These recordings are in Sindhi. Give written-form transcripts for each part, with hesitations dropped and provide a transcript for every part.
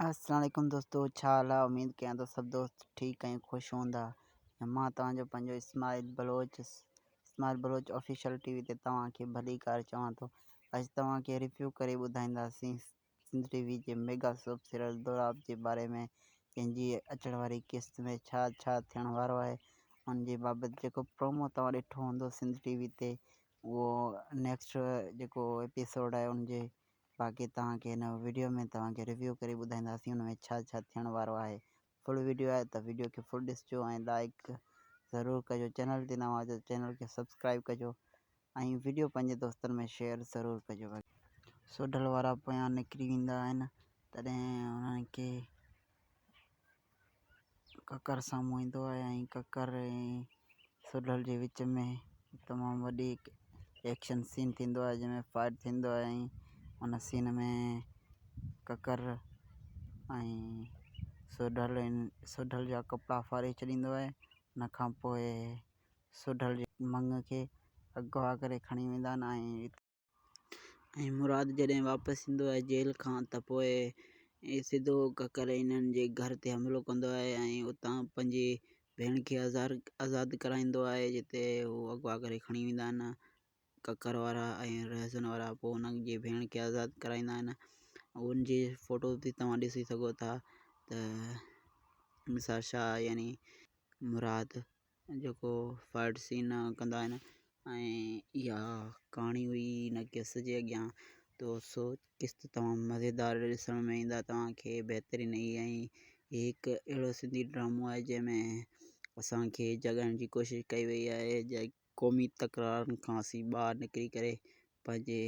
السلام عليڪم دوستو ڇا حال آ اميد ڪيان ٿو سڀ دوست ٺيڪ ۽ خوش هوندا مان توهان جو پنهنجو Ismail Baloch Ismail Baloch official T V تي توهان کي ڀليڪار چوان ٿو اڄ توهان کي ريويو ڪري ٻڌائينداسين سنڌ ٽي وي جي ميگا سوپ سيريل دوراب جي باري ۾ جنهن جي اچڻ واري قسط ۾ ڇا ڇا ٿيڻ وارو آهي ان جي بابت جيڪو پرومو توهان ڏٺو هوندو سنڌ ٽي وي تي اهو نيڪسٽ جيڪو ايپيسوڊ آهي ان جي باقي توهان کي هن وڊيو ۾ توهان کي ريويو ڪري ٻڌائينداسين ان ۾ ڇا ڇا ٿيڻ وارو آهي فل وڊيو آهي ته وڊيو کي فل ڏسجو ۽ لائڪ ضرور ڪجو چينل تي نوان آهيو چينل کي سبسڪرائب ڪجو ۽ وڊيو پنهنجي دوستن ۾ شيئر ضرور ڪجو. سوڍل وارا پويان نڪري ويندا آهن تڏهن انهن کي ڪڪر سامهون ايندو آهي ۽ ڪڪر ۽ سوڍل جي وچ ۾ تمام وڏي ايڪشن سين ٿيندو آهي جنهن ۾ فائٽ ٿيندو آهي ۽ ان سين ۾ ڪڪر ۽ سوڍل سوڍل جا ڪپڙا ڦاڙي ڇڏيندو آهي ان کان پوء سوڍل جي مڱ کي اغوا ڪري کڻي ويندا آهن ۽ ۽ مراد جڏهن واپس ايندو آهي جيل کان ته پوء سڌو ڪڪر انهن جي گهر تي حملو ڪندو آهي ۽ اتان پنهنجي ڀيڻ کي آزاد ڪرائيندو آهي جتي هو اغوا ڪري کڻي ويندا آهن ڪڪر وارا ۽ رهزن وارا پوء انهن جي ڀيڻ کي آزاد ڪرائيندا آهن ان جي فوٽو به توهان ڏسي سگهو ٿا ته نثار شاهه يعني مراد جيڪو فائٽ سين ڪندا آهن ۽ اها ڪهاڻي هئي هن قصي جي اڳيان تو سو قسط تمام مزيدار ڏسڻ ۾ ايندا توهان کي بهترين هي ۽ هي هڪ اهڙو سنڌي ڊرامو آهي جنهن ۾ اسانکي جڳائڻ جي ڪوشش ڪئي وئي آهي جنهن قومي تڪرارن کان اسين ٻاهر نڪري ڪري پنهنجي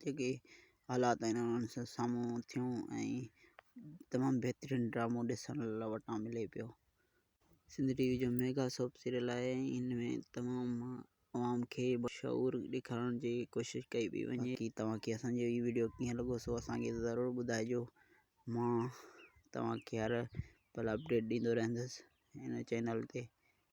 جيڪي حالات آهن انهن سان سامهون ٿيون ۽ تمام بهترين ڊرامو ڏسڻ وٽان ملي پيو. سنڌ ٽي وي جو ميگا سوپ سيريل آهي ۽ ان ۾ تمام عوام کي شعور ڏيکارڻ جي ڪوشش ڪئي پئي وڃي. باقي توهان کي اسان جو هي وڊيو ڪيئن لڳو سو اسان کي ضرور ٻڌائجو مان توهان کي هر پل اپڊيٽ ڏيندو رهندس هن چينل تي.